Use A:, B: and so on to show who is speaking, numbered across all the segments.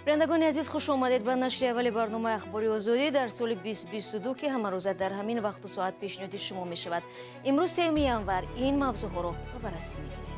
A: Бинандагони азиз, хуш омадед ба нашри аввали барномаи Ахбори Озодӣ дар соли 2022, ки ҳамарӯза дар ҳамин вақту соат пешниҳоди шумо мешавад. Имрӯз 3 январ ин мавзӯъҳоро ба баррасӣ мегирем.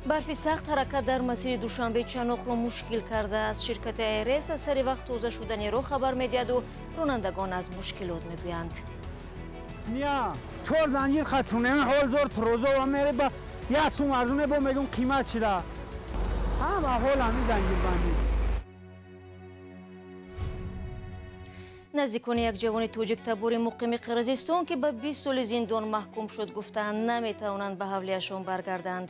A: Барфи сахт ҳаракат дар масири Душанбе Чаноқро мушкил кардааст. Ширкати АРС аз сари вақт тоза шудани роҳ хабар медиҳаду ронандагон аз мушкилот мегӯянд.
B: Ния, чор занҷир хатфунем, ҳол зор трозо мере ба я сум арзуне бо мегум қимат шуда. Ҳама ҳол ҳамин занҷирбандӣ.
A: Наздикони як ҷавони тоҷиктабори муқими Қирғизистон, ки ба 20 соли зиндон маҳкум шуд, гуфтаанд наметавонанд ба ҳавлияшон баргарданд.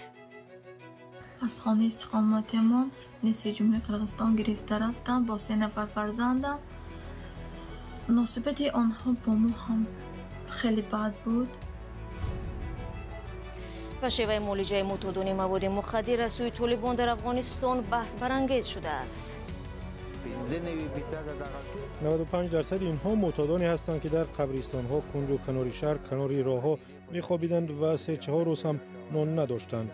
C: Аз хонаи истиқоматиамон нисфи ҷумҳурии Қирғизистон гирифта рафтам бо 3 нафар фарзандам. Муносибати онҳо бо мо ҳам хеле бад буд.
A: Ба шеваи муолиҷаи муътодони маводи мухаддир аз сӯи Толибон дар Афғонистон баҳс барангез шудааст.
D: 95% инҳо муътодоне ҳастанд, ки дар қабристонҳо, кунҷу канори шаҳр, канори роҳҳо мехобиданд ва 3-4 рӯз ҳам нон надоштанд.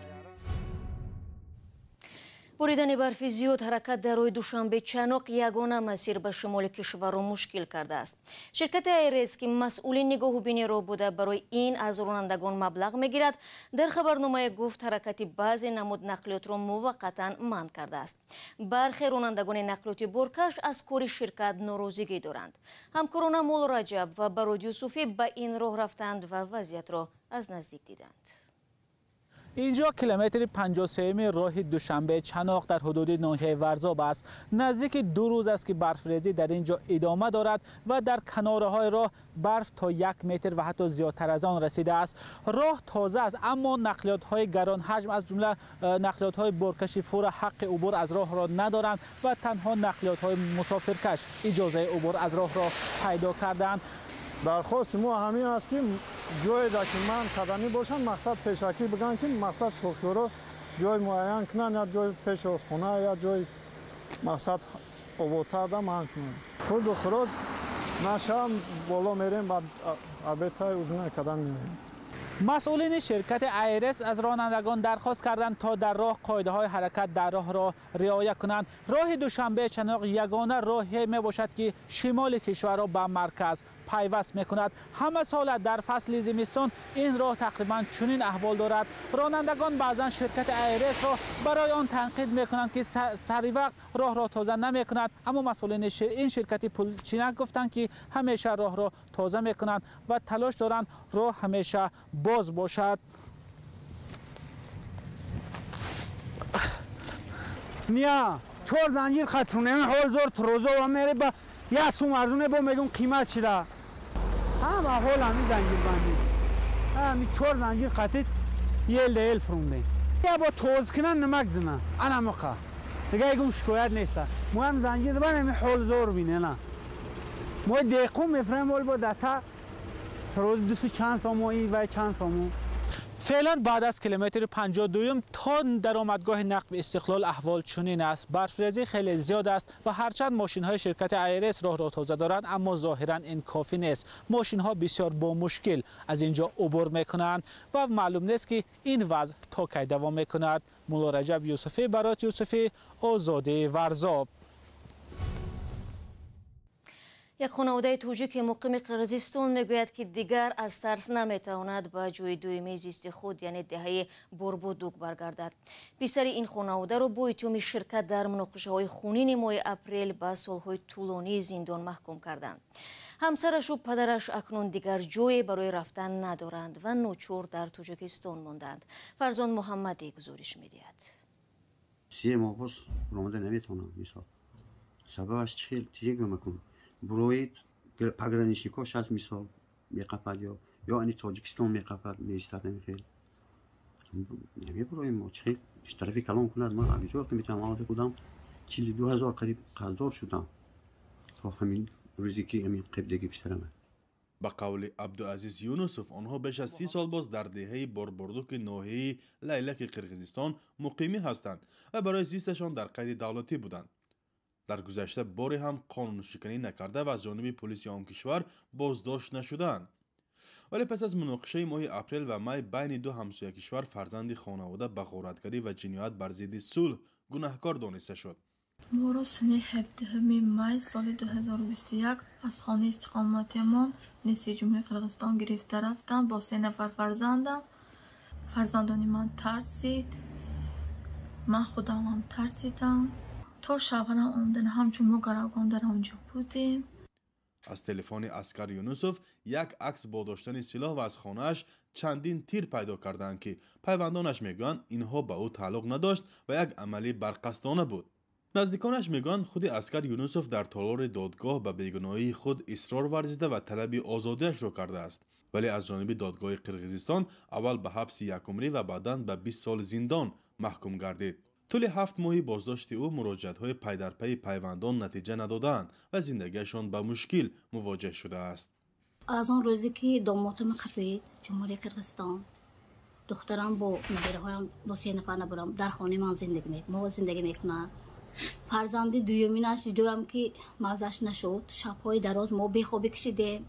A: Боридани барфи зиёд ҳаракат дар роҳи Душанбе Чаноқ, ягона масир ба шимоли кишварро мушкил кардааст. Ширкати АРС, ки масъули нигоҳубини роҳ буда, барои ин аз ронандагон маблағ мегирад, дар хабарномае гуфт ҳаракати баъзе намуд нақлиётро муваққатан манъ кардааст. Бархе ронандагони нақлиёти боркаш аз кори ширкат норозигӣ доранд. Ҳамкорона Мулло Раҷаб ва Барод Юсуфӣ ба ин роҳ рафтанд ва вазъиятро аз наздик диданд.
E: Инҷо километри 53 роҳи Душанбе Чаноқ дар ҳудуди ноҳияи Варзоб аст. Наздики 2 рӯз аст, ки барфрезӣ дар инҷо идома дорад ва дар канораҳои роҳ барф то 1 метр ва ҳатто зиёдтар аз он расидааст. Роҳ тоза аст, аммо нақлиётҳои гаронҳаҷм, аз ҷумла нақлиётҳои боркаши фура, ҳаққи убур аз роҳро надоранд ва танҳо нақлиётҳои мусофиркаш иҷозаи убур аз роҳро пайдо карданд.
F: Дархости мо ҳамин аст, ки ҷое ки ман қадамӣ бошанд, мақсад пешакӣ бигӯянд, ки мақсад шофёро ҷой муайян кунанд, я ҷои пеши ошхона, я ҷои мақсад ободтарда манъ кунанд. Хурду хӯрок нашавам, боло мерем, баъд обедтай ужина кардан меоем.
E: Масъулини ширкати АРС аз ронандагон дархост карданд, то дар роҳ қоидаҳои ҳаракат дар роҳро риоя кунанд. Роҳи Душанбе Чаноқ ягона роҳе мебошад, ки шимоли кишварро ба марказ пайваст мекунад. Ҳама сола дар фасли зимистон ин роҳ тақрибан чунин аҳвол дорад. Ронандагон баъзан ширкати АРС-ро барои он танқид мекунанд, ки сари вақт роҳро тоза намекунад, аммо масъулини ин ширкати пулчинак гуфтанд, ки ҳамеша роҳро тоза мекунанд ва талош доранд роҳ ҳамеша боз бошад.
B: Ния, чор занҷир хатфунем, ҳол зор трозо мере ба я сум арзуне бо мегум қимат шуда. Ҳама ҳол ҳамин занҷирбандӣ. Ҳамин чор занҷир қатит ел да ел фурунде. Я бо тоз кунан намак зина. Ана муқа. Дига ягон шикоят неста. Мо ҳам занҷир бан ҳамин ҳол зор бине на. Мо деқум мефурем ҳол бо дата троз 200 чанд сомоӣ ва чанд сомон.
E: Феълан баъд аз километри 52 то даромадгоҳи нақби Истиқлол аҳвол чунин аст. Барфрезӣ хеле зиёд аст ва ҳарчанд мошинҳои ширкати АРС роҳро тоза доранд, аммо зоҳиран ин кофӣ нест. Мошинҳо бисёр бо мушкил аз инҷо убур мекунанд ва маълум нест, ки ин вазъ то кай давом мекунад. Мулло Раҷаб Юсуфӣ, Барот Юсуфӣ, Озодӣ, Варзоб.
A: Як хонаводаи тоҷики муқими Қирғизистон мегӯяд, ки дигар аз тарс наметавонад ба ҷои дуюмии зисти худ, яъне деҳаи Борбудук, баргардад. Писари ин хонаводаро бо иттиҳоми ширкат дар муноқишаҳои хунини моҳи апрел ба солҳои тӯлонии зиндон маҳкум карданд. Ҳамсарашу падараш акнун дигар ҷое барои рафтан надоранд ва ночор дар Тоҷикистон монданд. Фарзон Муҳаммадӣ гузориш медиҳад.
G: 3 моҳ боз омада наметавонам. Мисол сабабаш чӣ гӯям? Буроид пограничникҳо 6 мисол меқапад ё ани Тоҷикистон меқапад, меистад намехел. Намебуроем мо, чӣ тарафи калон кунад. Ман ҳамиҷо метавонам омада будам, 42 ҳазор қариб қарздор шудам то ҳамин рӯзе ки ҳамин қибдагӣ писарама.
H: Ба қавли Абдуазиз Юнусов, онҳо беш аз 30 сол боз дар деҳаи Борбурдуки ноҳияи Лайлаки Қирғизистон муқимӣ ҳастанд ва барои зисташон дар қайди давлатӣ буданд. Дар гузашта боре ҳам қонуншиканӣ накарда ва аз ҷониби полиси он кишвар боздошт нашудаанд. Вале пас аз муноқишаи моҳи апрел ва май байни ду ҳамсоя кишвар фарзанди хонавода ба ғоратгарӣ ва ҷиноят бар зидди сулҳ гунаҳкор дониста шуд.
C: Моро санаи 17 май соли 2021 аз хонаи истиқоматиамон нисфи Ҷумҳурии Қирғизистон гирифта рафтанд бо 3 нафар фарзандам. Фарзандони ман тарсид, ман худам ҳам тарсидам. То шавҳарам омадан ҳамчун мо гаравгон дар онҷо будем.
H: Аз телефони Аскар Юнусов як акс бо доштани силоҳ ва аз хонааш чандин тир пайдо кардаанд, ки пайвандонаш мегӯянд инҳо ба ӯ тааллуқ надошт ва як амали барқасдона буд. Наздиконаш мегӯянд худи Аскар Юнусов дар толори додгоҳ ба бегуноҳии худ исрор варзида ва талаби озодиашро кардааст. Вале аз ҷониби додгоҳи Қирғизистон аввал ба ҳабси якумрӣ ва баъдан ба 20 сол зиндон маҳкум гардид. Тӯли 7 моҳи боздошти ӯ муроҷиатҳои пайдарпайи пайвандон натиҷа надодаанд ва зиндагиашон ба мушкил мувоҷеҳ шудааст.
I: Аз он рӯзе ки домотам қапид Ҷумҳурии Қирғизистон, духтарам бо набераҳоям бо 3 нафар набурам дар хонаи ман зиндагӣ мекунад. Фарзанди дуюминаш ҷудоям ки маззаш нашуд, шабҳои дароз мо бехобӣ кашидем.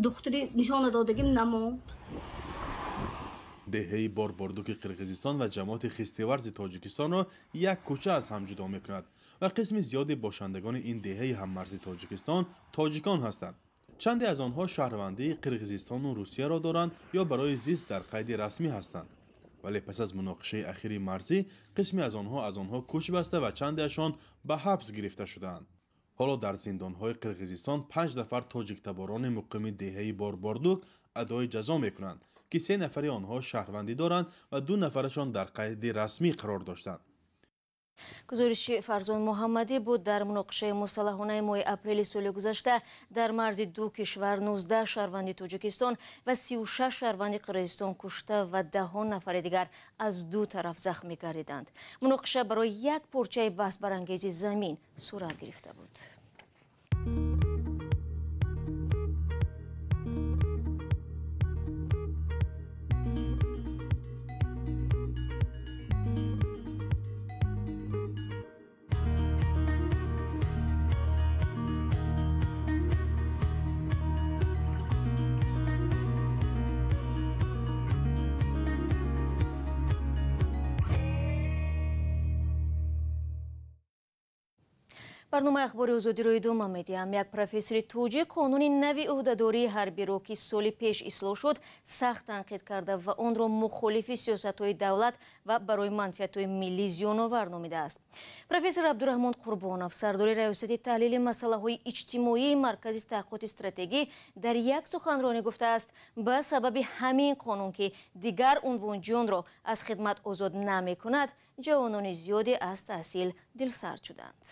I: Духтури нишона додагим намонд.
H: Деҳаи Борбордуки Қирғизистон ва ҷамоати Хистеварзи Тоҷикистонро як кӯча аз ҳам ҷудо мекунад ва қисми зиёди бошандагони ин деҳаи ҳаммарзи Тоҷикистон тоҷикон ҳастанд. Чанде аз онҳо шаҳрвандии Қирғизистону Русияро доранд ё барои зист дар қайди расмӣ ҳастанд. Вале пас аз муноқишаи ахири марзӣ қисме аз онҳо кӯч баста ва чандеашон ба ҳабс гирифта шудаанд. Ҳоло дар зиндонҳои Қирғизистон 5 нафар тоҷиктаборони муқими деҳаи Борбордук адои ҷазо мекунанд, ки 3 нафари онҳо шаҳрвандӣ доранд ва 2 нафарашон дар қайди расмӣ қарор доштанд.
A: Гузориши Фарзон Муҳаммадӣ буд. Дар муноқишаи мусаллаҳонаи моҳи апрели соли гузашта дар марзи ду кишвар 19 шаҳрванди Тоҷикистон ва 36 шаҳрванди Қирғизистон кушта ва даҳон нафари дигар аз ду тараф захмӣ гардиданд. Муноқиша барои як порчаи баҳсбарангези замин сурат гирифта буд. Барномаи ахбори озодиро идома медиҳам. Як профессори тоҷик қонуни нави ӯҳдадории ҳарбиро, ки соли пеш ислоҳ шуд, сахт танқид карда ва онро мухолифи сиёсатҳои давлат ва барои манфиатҳои миллӣ зиёновар номидааст. Профессор Абдураҳмон Қурбонов, сардори раёсати таҳлили масъалаҳои иҷтимоии Маркази таҳқиқоти стратегӣ, дар як суханронӣ гуфтааст, ба сабаби ҳамин қонун, ки дигар унвонҷиёнро аз хидмат озод намекунад, ҷавонони зиёде аз таҳсил дилсард шуданд.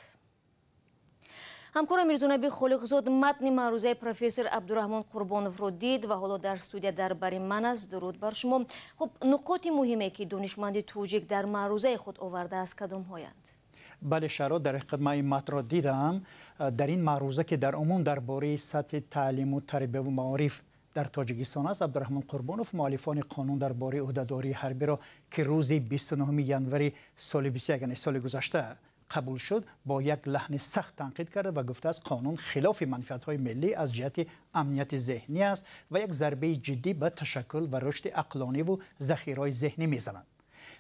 A: Ҳамкора Мирзонаби Холиқзод матни маърузаи профессор Абдураҳмон Қурбоновро дид ва ҳоло дар студия дар бари ман аст. Дуруд бар шумо. Хуб, нуқоти муҳиме, ки донишманди тоҷик дар маърузаи худ овардааст, кадомҳоянд?
J: Бале, шаро, дар ҳақиқат ман ин матнро дидам. Дар ин маъруза, ки дар умум дар бораи сатҳи таълиму тарбияву маориф дар Тоҷикистон аст, Абдураҳмон Қурбонов муаллифони қонун дар бораи ӯҳдадории ҳарбиро, ки рӯзи 29 январи соли 21, яъне соли гузашта қабул шуд, бо як лаҳни сахт танқид карда ва гуфтааст, қонун хилофи манфиатҳои миллӣ аз ҷиҳати амнияти зеҳнӣ аст ва як зарбаи ҷиддӣ ба ташаккул ва рушди ақлониву захираҳои зеҳнӣ мезанад.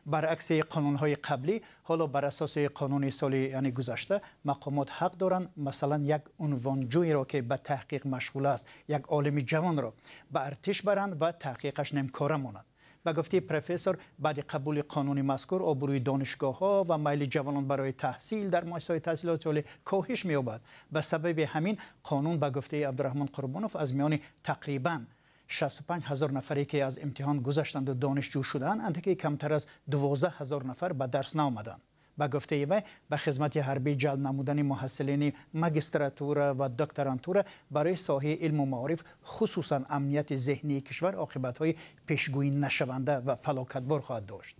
J: Баръакси қонунҳои қаблӣ, ҳоло бар асоси қонуни соли яъне гузашта мақомот ҳақ доранд, масалан, як унвонҷӯйро, ки ба таҳқиқ машғул аст, як олими ҷавонро ба артиш баранд ва таҳқиқаш нимкора монад. Ба гуфтаи профессор, баъди қабули қонуни мазкур обрӯи донишгоҳҳо ва майли ҷавонон барои таҳсил дар муассисаҳои таҳсилоти олӣ коҳиш меёбад. Ба сабаби ҳамин қонун, ба гуфтаи Абдураҳмон Қурбонов, аз миёни тақрибан 65 ҳазор нафаре, ки аз имтиҳон гузаштанду донишҷӯ шуданд, андаке камтар аз 12 ҳазор нафар ба дарс наомаданд. Ба гуфтаи вай, ба хизмати ҳарбӣ ҷалб намудани муҳассилини магистратура ва докторантура барои соҳаи илму маориф, хусусан амнияти зеҳнии кишвар, оқибатҳои пешгӯӣ нашаванда ва фалокатбор хоҳад дошт.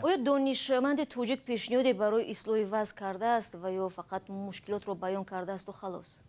A: Оё донишманди тоҷик пешниҳоде барои ислоҳи вазъ кардааст ва ё фақат мушкилотро баён кардаасту халос?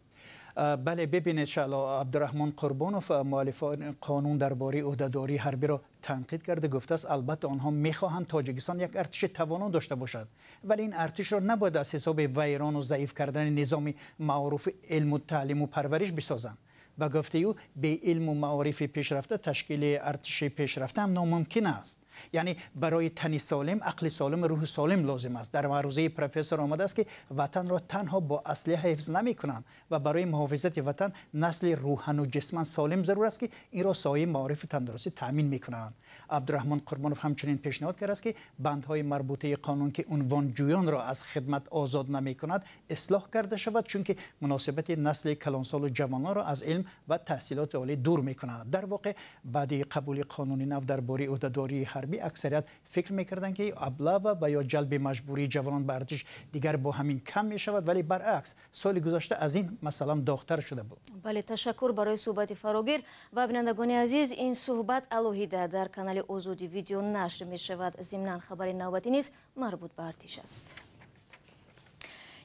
J: Бале, бибинед, шаъло, Абдураҳмон Қурбонов муаллифони қонун дар бораи ӯҳдадории ҳарбиро танқид карда гуфтааст, албатта онҳо мехоҳанд Тоҷикистон як артиши тавоно дошта бошад, вале ин артишро набояд аз ҳисоби вайрону заиф кардани низоми маъруфи илму таълиму парвариш бисозанд. Ба гуфтаи ӯ, бе илму маорифи пешрафта ташкили артиши пешрафта ҳам номумкин аст. Яъне барои тани солим ақли солим, рӯҳи солим лозим аст. Дар маърузаи профессор омадааст, ки ватанро танҳо бо аслиҳа ҳифз намекунанд ва барои муҳофизати ватан насли рӯҳану ҷисман солим зарур аст, ки инро соҳаи маорифу тандурустӣ таъмин мекунанд. Абдураҳмон Қурбонов ҳамчунин пешниҳод кардааст, ки бандҳои марбутаи қонун, ки унвонҷӯёнро аз хидмат озод намекунад, ислоҳ карда шавад, чунки муносибати насли калонсолу ҷавононро аз илм ва таҳсилоти олӣ дур мекунад. Дар воқеъ, баъди қабули қонуни нав дар бораи ӯҳдадории ҳарбӣ аксарият фикр мекарданд, ки облава ва ё ҷалби маҷбурии ҷавонон ба артиш дигар бо ҳамин кам мешавад, вале баръакс, соли гузашта аз ин масъала доғтар шуда буд.
A: Бале, ташаккур барои суҳбати фарогир. Ва бинандагони азиз, ин суҳбат алоҳида дар канали Озодӣ видео нашр мешавад. Зимнан хабари навбатӣ низ марбут ба артиш аст.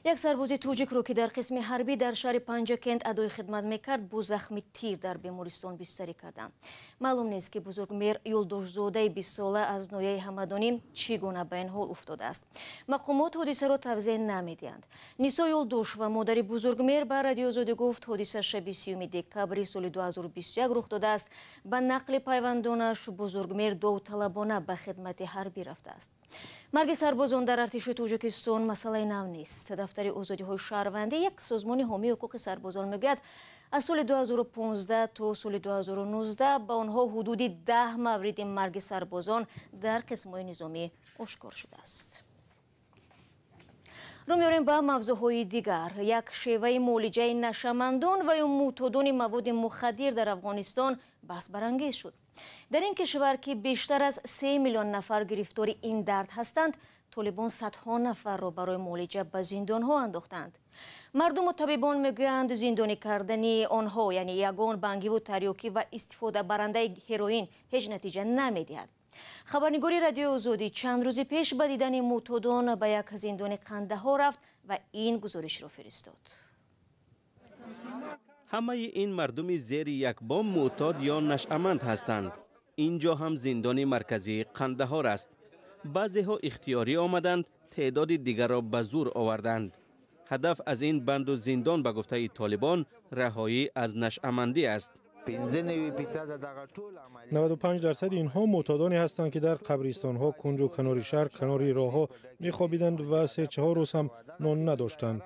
A: Як сарбози тоҷикро, ки дар қисми ҳарбӣ дар шаҳри Панҷакент адои хидмат мекард, бо захми тир дар бемористон бистарӣ карданд. Маълум нест, ки Бузургмер Юлдошзодаи 20-сола аз ноҳияи Ҳамадонӣ чӣ гуна ба ин ҳол уфтодааст. Мақомот ҳодисаро тавзеҳ намедиҳанд. Нисо Юлдош ва модари Бузургмер ба Радиои Озодӣ гуфт, ҳодиса шаби 30 декабри соли 2021 рух додааст. Ба нақли пайвандонаш, Бузургмер довталабона ба хидмати ҳарбӣ рафтааст. Марги сарбозон дар артиши Тоҷикистон масъалаи нав нест. Дафтари озодиҳои шаҳрвандӣ, як созмони ҳомии ҳуқуқи сарбозон, мегӯяд, аз соли 2015 то соли 2019 ба онҳо ҳудуди 10 мавриди марги сарбозон дар қисмҳои низомӣ ошкор шудааст. Рӯ меорем ба мавзӯъҳои дигар. Як шеваи муолиҷаи нашъамандон ва ё мӯътодони маводи мухаддир дар Афғонистон баҳсбарангез шуд. Дар ин кишвар, ки бештар аз 3 миллион нафар гирифтори ин дард ҳастанд, толибон садҳо нафарро барои муолиҷа ба зиндонҳо андохтанд. Мардуму табибон мегӯянд, зиндонӣ кардани онҳо, яъне ягон бангиву тарёкӣ ва истифодабарандаи ҳероин, ҳеҷ натиҷа намедиҳад. Хабарнигори Радиои Озодӣ чанд рӯзи пеш ба дидани мӯътодон ба як зиндони Қандаҳор рафт ва ин гузоришро фиристод.
K: Ҳамаи ин мардуми зери як бом мӯътод ё нашъаманд ҳастанд. Инҷо ҳам зиндони марказии Қандаҳор аст. Баъзеҳо ихтиёрӣ омаданд, теъдоди дигарро ба зур оварданд. Ҳадаф аз ин банду зиндон, ба гуфтаи толибон, раҳоӣ аз нашъамандӣ аст.
D: 95% инҳо мӯътодоне ҳастанд, ки дар қабристонҳо, кунҷу канори шаҳр, канори роҳҳо мехобиданд ва 3-4 рӯз ҳам нон надоштанд.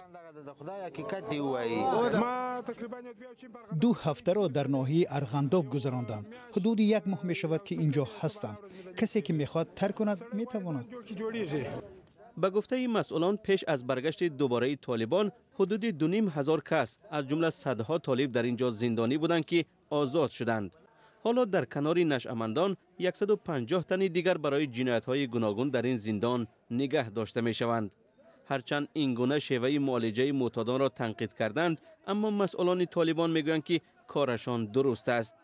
J: 2 ҳафтаро дар ноҳияи Арғандоб гузарондам. Ҳудуди як моҳ мешавад, ки инҷо ҳастам. Касе ки мехоҳад тарк кунад, метавонад.
K: Ба гуфтаи масъулон, пеш аз баргашти дубораи толибон ҳудуди 2500 кас, аз ҷумла садҳо толиб, дар инҷо зиндонӣ буданд, ки озод шуданд. Ҳоло дар канори нашъамандон 150 тани дигар барои ҷиноятҳои гуногун дар ин зиндон нигаҳ дошта мешаванд. Ҳарчанд ин гуна шеваи муолиҷаи мӯътодонро танқид карданд, аммо масъулони толибон мегӯянд, ки корашон дуруст аст.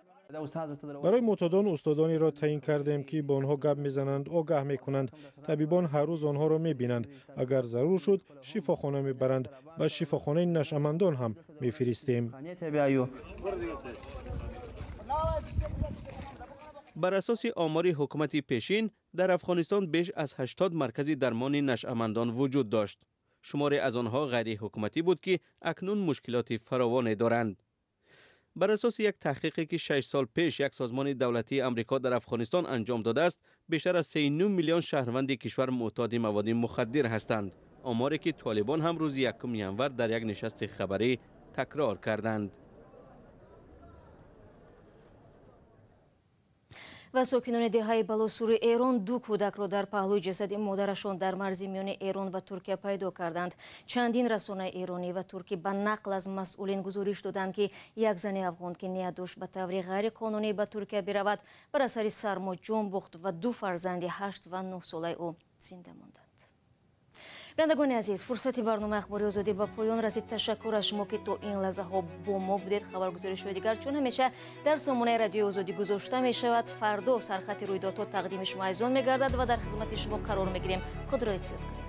D: Барои мӯътодон устодонеро таъин кардем, ки бо онҳо гап мезананд, огаҳ мекунанд. Табибон ҳар рӯз онҳоро мебинанд. Агар зарур шуд, шифохона мебаранд. Ба шифохонаи нашъамандон ҳам мефиристем.
K: Бар асоси омори ҳукумати пешин, дар Афғонистон беш аз 80 маркази дармони нашъамандон вуҷуд дошт. Шуморе аз онҳо ғайриҳукуматӣ буд, ки акнун мушкилоти фаровоне доранд. Бар асоси як таҳқиқе, ки 6 сол пеш як созмони давлатии Амрико дар Афғонистон анҷом додааст, бештар аз 3.9 миллион шаҳрванди кишвар мӯътоди маводи мухаддир ҳастанд. Оморе ки толибон ҳам рӯзи 1 январ дар як нишасти хабарӣ такрор карданд.
A: Ва сокинони деҳаи Балосури Эрон 2 кӯдакро дар паҳлӯи ҷасади модарашон дар марзи миёни Эрон ва Туркия пайдо карданд. Чандин расонаи эронӣ ва туркӣ ба нақл аз масъулин гузориш доданд, ки як зани афғон, ки ният дошт ба таври ғайриқонунӣ ба Туркия биравад, бар асари сармо ҷон бохт ва 2 фарзанди 8 ва 9 солаи ӯ зинда монданд. Бинандагони азиз, фурсати барномаи Ахбори Озодӣ ба поён расид. Ташаккур аз шумо, ки то ин лаҳзаҳо бо мо будед. Хабаргузоришҳои дигар чун ҳамеша дар сомонаи Радиои Озодӣ гузошта мешавад. Фардо сархати рӯйдодҳо тақдими шумо азизон мегардад ва дар хизмати шумо қарор мегирем. Худро эҳтиёт кунед.